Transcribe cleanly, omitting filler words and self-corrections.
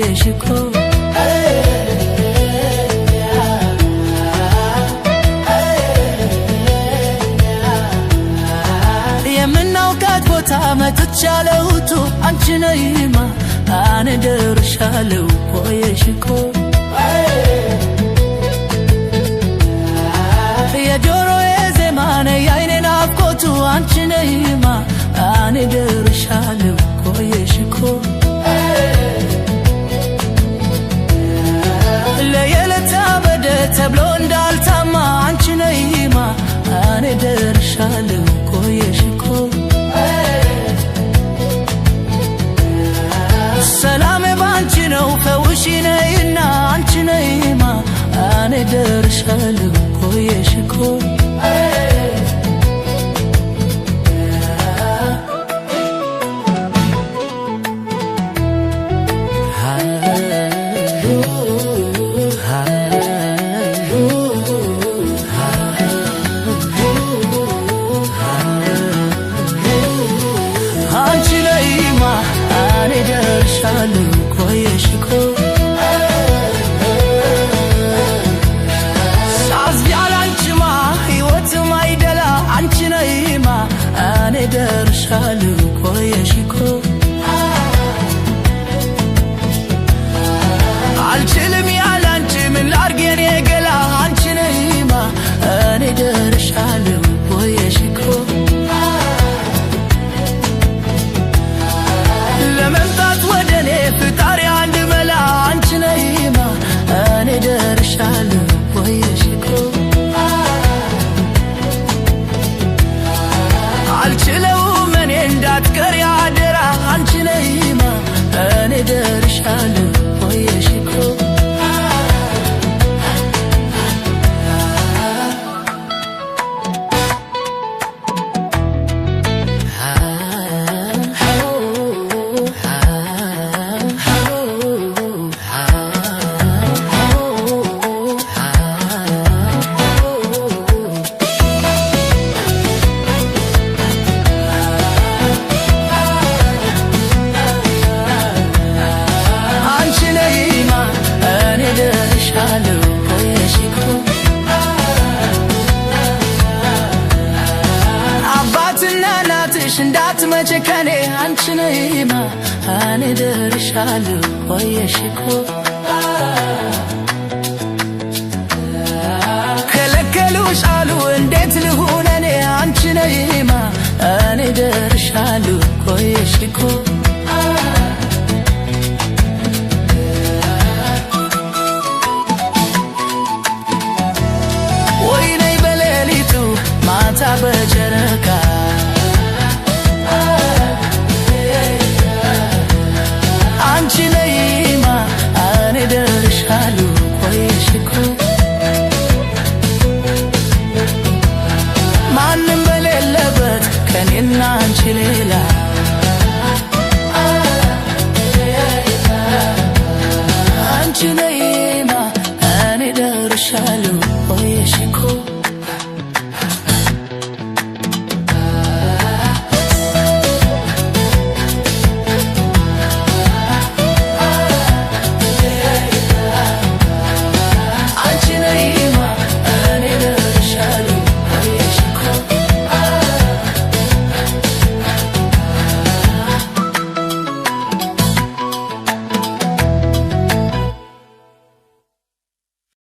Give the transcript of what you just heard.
ቆየሽ እኮ። የምናውቃት ቦታ መጥቻለሁቱ አንቺ ነይማ እኔ ደርሻለሁ ቆየሽ እኮ። የጆሮዬ ዜማ ነይ የዓይኔ ናፍቆቱ አንቺ ነይማ እኔ ደርሻለሁ ቆየሽ እኮ። ለየለታ በደ ተብሎ እንዳልታማ አንቺ ነይማ እኔ ደርሻለሁ ቆየሽ እኮ። ሰላሜ ባንቺ ነው ፈውሺ ነይና አንቺ ነይማ እኔ ደርሻለሁ ቆየሽ እኮ። አንቺ ነይማ እኔ ደርሻለሁ ቆየሽ እኮ። ሳዝብ ያላንቺማ ሕይወትም አይደላ አንቺ ነይማ እኔ ደርሻለሁ ቆየሽ እኮ። አልችልም ያላንቺ ምን ላድርግ የኔ ገላ አንቺ ነይማ እኔ ደርሻለሁ ቆየሽ እኮ። ለመምጣት ወደ እኔ ፍጣሪ አንድ መላ አንቺ ነይማ እኔ ደርሻለሁ ቆየሽ እኮ። አልችለውም እኔ እንዳትቀሪ አደራ አንቺ ነይማ እኔ ደርሻለሁ ቆየሽ እኮ። አንቺ ነይማ እኔ ደርሻለሁ ቆየሽ እኮ። አባትና እናትሽ እንዳትመጪ ከኔ አንቺ ነይማ እኔ ደርሻለሁ ቆየሽ እኮ።